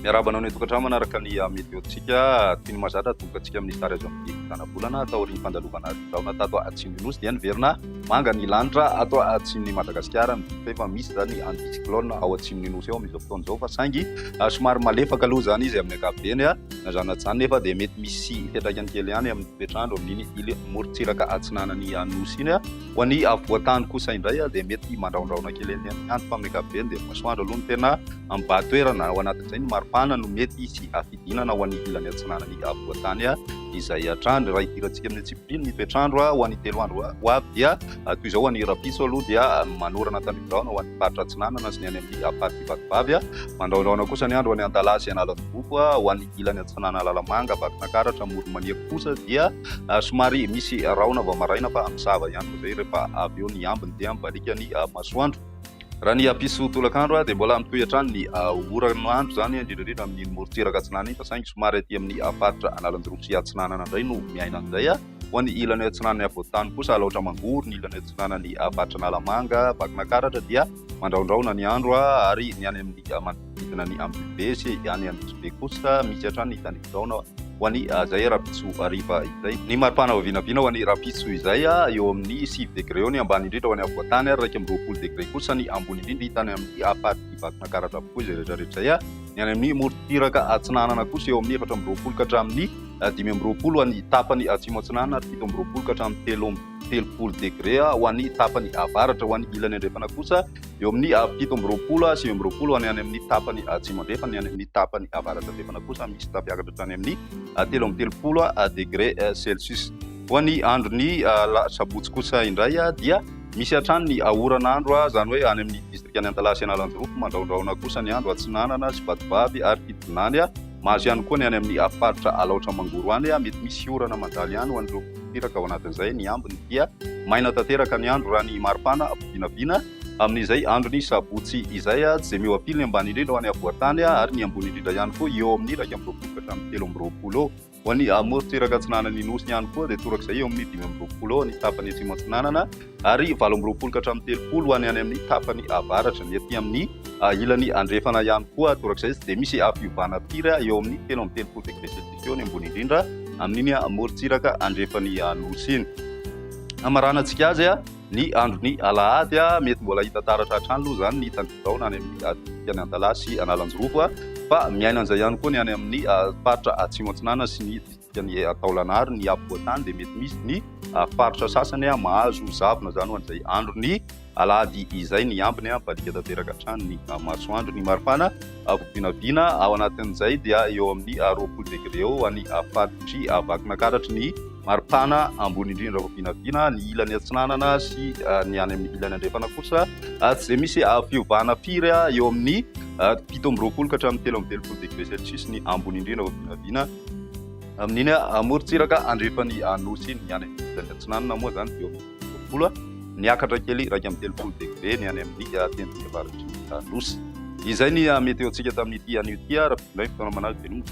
Miarahaba anao any an-tokantrano manaraka ny météo-ntsika. Toy ny mahazatra, atomboka antsika amin'ny sary azo amin'ny zanabolana. Taorian'ny fandalovana rahona tato atsimon'ny Nosy dia niverina manga ny lanitra ato atsimon'i Madagasikara. Midika fa efa misy izany anticyclone ao atsimon'ny Nosy ao amin'izao fotoana izao fa saingy somary malefaka aloha izany izy amin'ny ankapobeny. Na izany na tsy izany nefa dia mety misy fiantraikany kely ihany amin'ny toetr'andro amin'iny ily morontsiraka atsinanan'ny Nosy iny. Ho an'ny afovoan-tany kosa indray dia mety mandrahondrahona kely ihany ny andro fa amin'ny ankapobeny dia masoandro aloha no tena mibahan-toerana. Ao anatin'izay ny maripana no mety hisy fidinana ho an'ny ilany atsinanan'ny afovoan-tany izay hatrany. Raha idirantsika amin'ny antsipiriany ny toetr'andro ho an'ny 3 andro ho avy dia toy izao, ho an'ny rahampitso aloha dia manorana tandrifin-drahona ho an'ny faritra atsinanana sy ny any amin'ny faritr'i Vatovavy. Mandrahondrahona kosa ny andro ho an'ny Antalaha sy Analanjirofo. Ho an'ny ilany atsinanana Analamanga, Vakinankaratra, Amoron'i Mania kosa dia Somary misy rahona vao maraina fa misava ihany koa izay rehefa avy eo ny ambiny dia mibaliaka ny masoandro. Raha ny hampiso tolakandro dia mbola mitohy hatrany ny oran'andro izany indrindra indrindra amin'iny morontsiraka atsinanana iny fa saingy somary aty amin'ny faritra Analanjirofo sy Atsinanana indray no miaina an'izay. Ho an'ny ilany atsinanan'ny afovoan-tany kosa Alaotra Mangoro, ny ilany atsinanan'ny faritra Analamanga, Vakinankaratra dia mandrahondrahona ny andro ary ny any amin'ny manodidina ny Ambilobe sy any Anosibe kosa misy hatrany ny tandrifin-drahona ho an'ny izay rahampitso hariva izay. Ny maripana vinavina ho an'ny rahampitso izay eo amin'ny 9 degre eo ny ambany indrindra ho an'ny afovoan-tany ary 21 degre kosa ny ambony indrindra hita any amin'ny faritr'i Vakinankaratra avokoa izay rehetra rehetra izay. Ny any amin'ny morontsiraka atsinanana kosa eo amin'ny 24 ka hatramin'ny 25 ho an'ny tapany atsimo atsinanana ary 27 ka hatramin'ny 33 degre ho an'ny tapany avaratra. Ho an'ny ilany andrefana kosa eo amin'ny 27, 29 ho an'ny any amin'ny tapany atsimo andrefana, ny any amin'ny tapany avaratra andrefana kosa misy tafiakatra hatrany amin'ny 33 degre celsius. Ho an'ny andron'ny sabotsy kosa indray dia misy hatrany ny oran'andro, izany hoe any amin'ny distrikan'i Antalaha sy Analanjirofo, mandrahondrahona kosa ny andro Atsinanana sy Vatovavy ary Fitovinany. Mahazo ihany koa ny any amin'ny faritra Alaotra Mangoro any, mety misy orana mandalo ihany ho an'ireo mpiraka ao anatin'izay. Ny ambiny dia maina tanteraka ny andro raha ny maripana vinavina amin'izay andron'ny sabotsy izay. Tsy izay mihoa-pily ny ambany indrindra ho any afovoan-tany ary ny ambony indrindra ihany koa eo amin'ny 21 ka hatramin'ny 23 eo. Ho an'ny morontsiraka atsinanan'ny Nosy ihany koa dia torak'izay eo amin'ny 25 eo ny tapany atsimo atsinanana ary 28 ka hatramin'ny 30 ho any any amin'ny tapany avaratra. Ny aty amin'ny ilany andrefana ihany koa torak'izay tsy dia misy fiovana firy eo amin'ny 33 degré celsius eo ny ambony indrindra amin'iny morontsiraka andrefan'ny Nosy iny. Hamaranantsika azy ny andron'ny alahady, mety mbola hita taratra hatrany aloha izany ny tandrifin-drahona any amin'ny distrikan'i Antalaha sy Analanjirofo fa miaina an'izay ihany koa ny any amin'ny faritra Atsimo Atsinanana sy ny distrikan'i Taolagnaro, ny afovoan-tany dia mety misy ny faritra sasany mahazo zavona izany ho an'izay andron'ny alahady izay. Ny ambiny mibaliaka tanteraka hatrany ny masoandro. Ny maripana vinavina ao anatin'izay dia eo amin'ny 20 degre eo ho an'ny faritr'i Vakinankaratra ny maripana ambony indrindra vao vinavina. Ny ilany atsinanana sy ny any amin'ny ilany andrefana kosa tsy dia misy fiovana firy, eo amin'ny 27 ka hatramin'ny 33 degre celsius ny ambony indrindra vao vinavina amin'iny morontsiraka andrefan'ny Nosy iny. Ny any amin'ny ilany atsinanana moa izany dia eo amin'ny 20, niakatra kely 31 degre ny any amin'ny tendrony avaratry ny Nosy. Izay ny météo-ntsika tamin'ity anio ity. Raha indray fotoana manaraka, veloma.